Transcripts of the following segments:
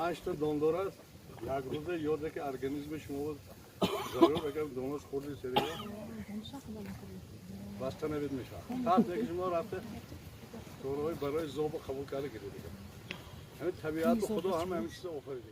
5 та дондор аст. Як рӯза ёде ки организми шумо зарур, агар донаш хӯрди, серига баста навид мешавад. Таъте ки шумо рафта доруҳои барои зобу қабул карда гиред. Ҳамин табиату Худо ҳама ҳамин чиза офарида.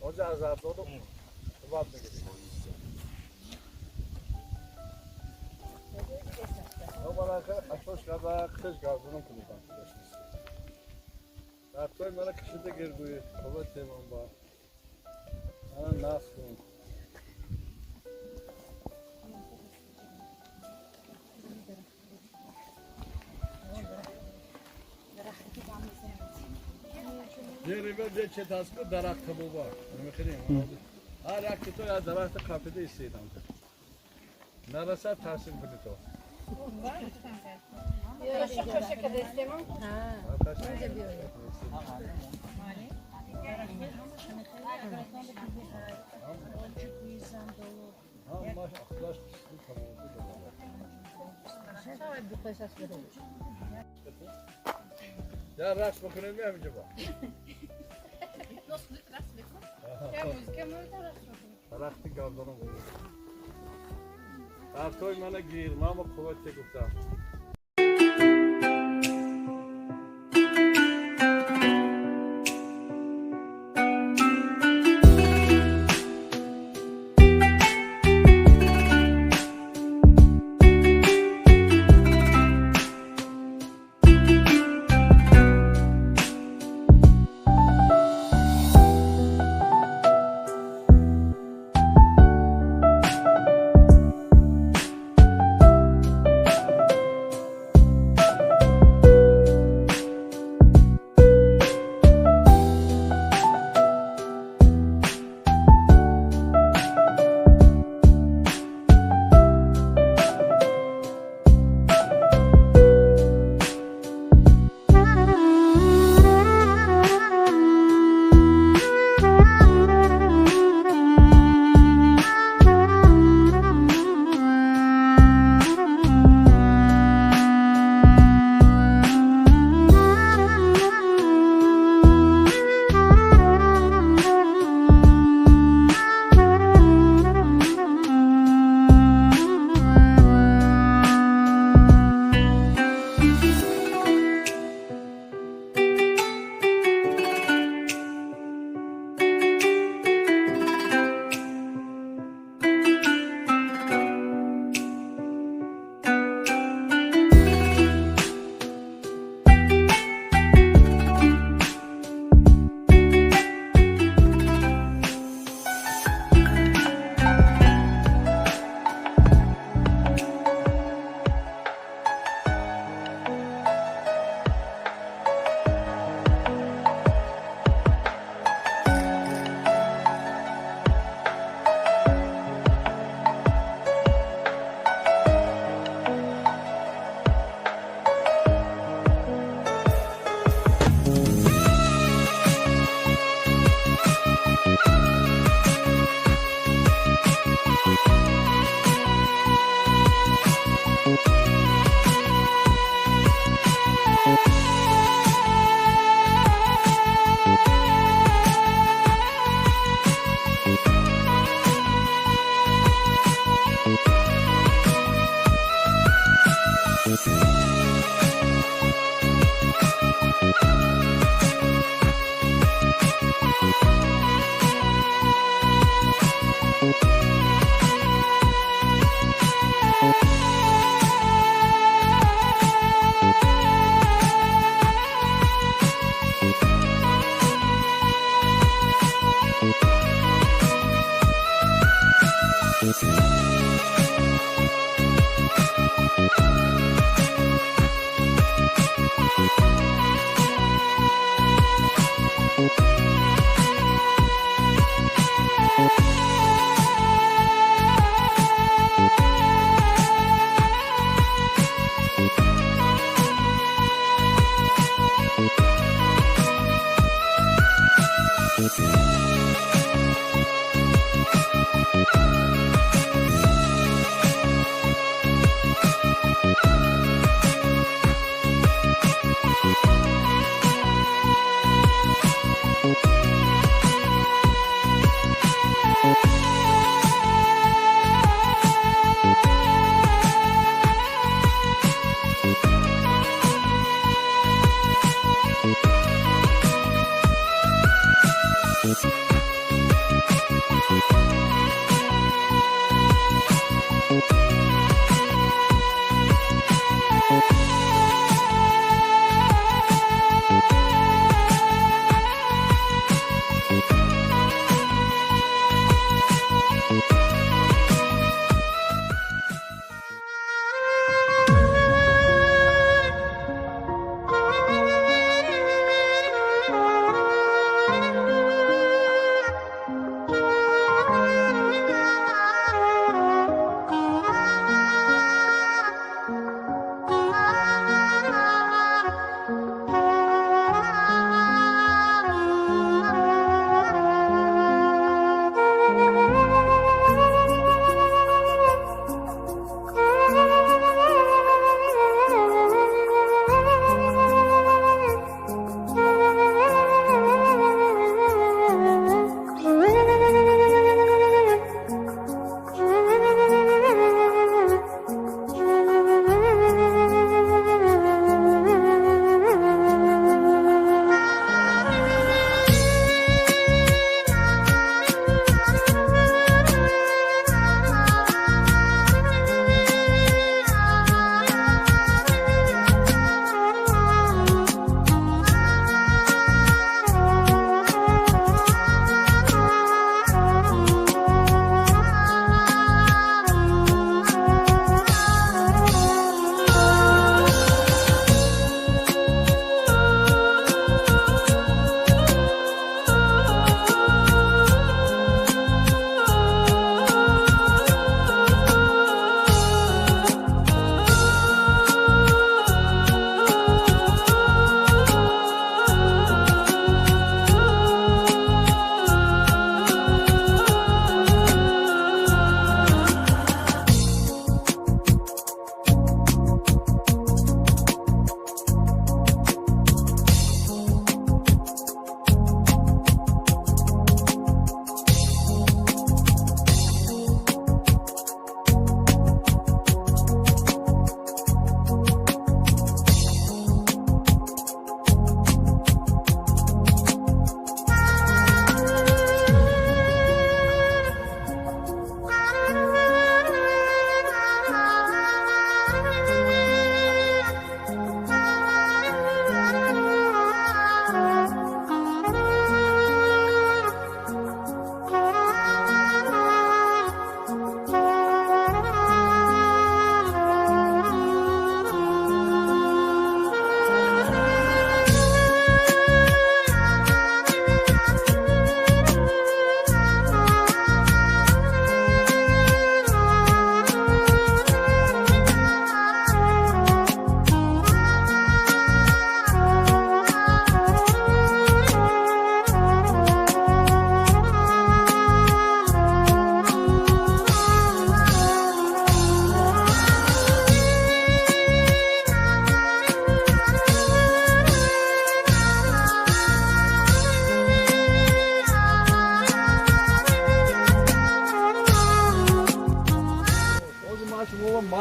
Оҷа аз зардолу қувват мегирем. Асос карда қиш гардонам кунидам. Дастҳои мана кашида гиргӯй, қувват темон ба. Ана нас кун. Дерева дечет аст ку дарахта боба. Намехӯрем. Ҳар як то я дарахта қафида истедам. Нарасад, таҳсил кунӣ то. Хорошо, когда истемам. Ҳамаш ахлаш писли тамоми дорад. Я рақс бикунем ҳаминҷо ба. Я музыка может рақс бикунем. Дарахти гардонам. Дастҳои мана гир, мама қуввате гуфтам.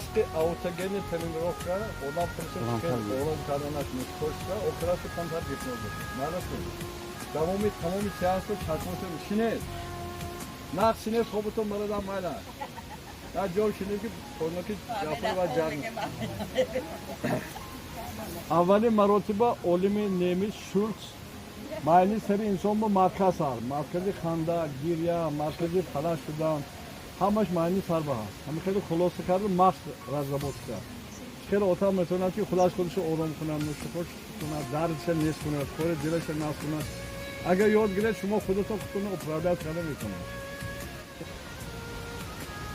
Машқи аутогени тренировка одам худашо ором карданаш мушкил, охирашо камтар гипноз мешавад. Нарасед. Давоми тамоми сеансро чашмошо шинед. Нақш шинед, хобутон марадам майла. Дар ҷо шинед, ки коноки ҷафор ва ҷарм. Аввалин маротиба олими немис Шулц майли сари инсон бо марказ ҳаст. Маркази ханда, гиря, маркази фалаҷ шудан, ҳамаш майли сарба ҳаст. Ҳами хеле хулоса карду машқ разработка кард. Хеле одам метавонад, ки худаш худашо ором кунад, нушухош кунад, дардша нест кунад, кори дилаша наст кунад. Агар ёд гиред, шумо худатон худтонро управлять карда метавонед.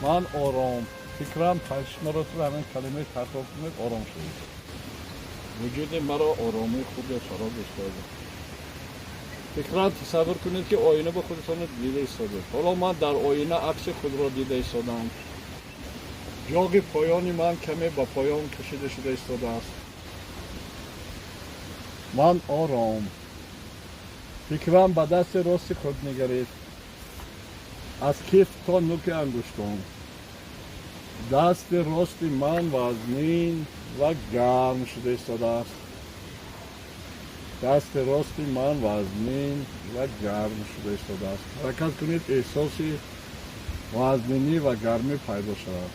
Ман ором. Фикрам панҷ маротиба ҳамин калимаи такрор кунед, ором шавед. Вуҷуди маро оромии хубе фаро гирифтааст. Фикран тасаввур кунед, ки оина ба худатонро дида истодед. Ҳоло ман дар оина акси худро дида истодам. Ҷоғи поёни ман каме ба поён кашида шуда истодааст. Ман ором. Фикран ба дасти рости худ нигаред. Аз кифт то нуки ангуштон. Дасти рости ман вазнин ва гарм шуда истодааст. Дасти рости ман вазнин ва гарм шуда истодааст. Ҳаракат кунед, эҳсоси вазнинӣ ва гармӣ пайдо шавад.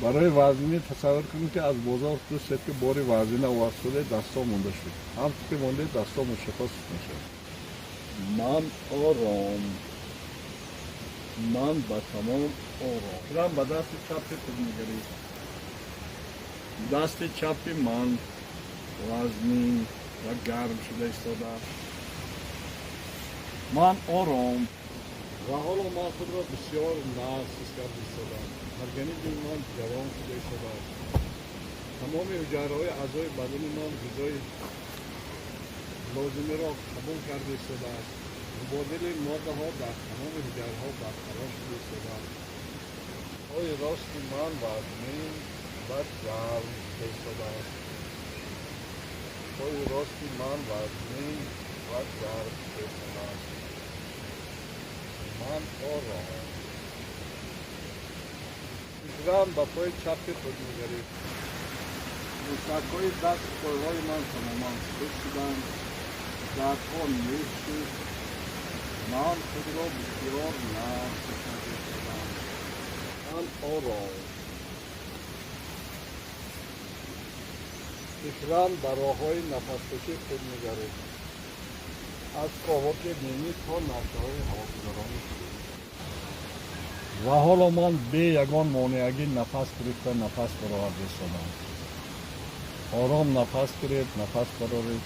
Барои вазнинӣ тасаввур кунед, ки аз бозор ду сетка бори вазнина овард шуда, дастҳо монда шуд. Ҳам ки монда, дастҳо мушакҳо суст мешавад. Ман ором. Ман ба тамом ором. Фикран ба дасти чапи худ нигаред. Дасти чапи ман вазнин ва гарм шуда истодааст. Ман ором. Ва ҳоло ман худро бисёр нағз ҳис карда истодам. Организми ман ҷавон шуда истодааст. Тамоми ҳуҷайраҳои аъзои бадани ман ғизои лозимиро қабул карда истодааст. Мубодили моддаҳо дар тамоми ҳуҷайраҳо барқарор шуда истодааст. Пои рости ман вазнин ва гарм шуда истодааст. Пои рости ман вазнин ва гарм шуда истодааст. Ман ором. Фикран ба пои чапи худ нигаред. Мушакҳои дасту пойҳои ман тамоман хушк шуданд. Дардҳо нест шуд. Ман худро бисёр нағз ҳис карда истодам. Ман ором. Фикран ба роҳҳои нафаскашии худ нигаред. Аз ковоки бинӣ то навчаҳои ҳавогузарони худ. Ва ҳоло ман бе ягон монеагӣ нафас гирифта, нафас бароварда истодам. Ором нафас гиред, нафас бароред.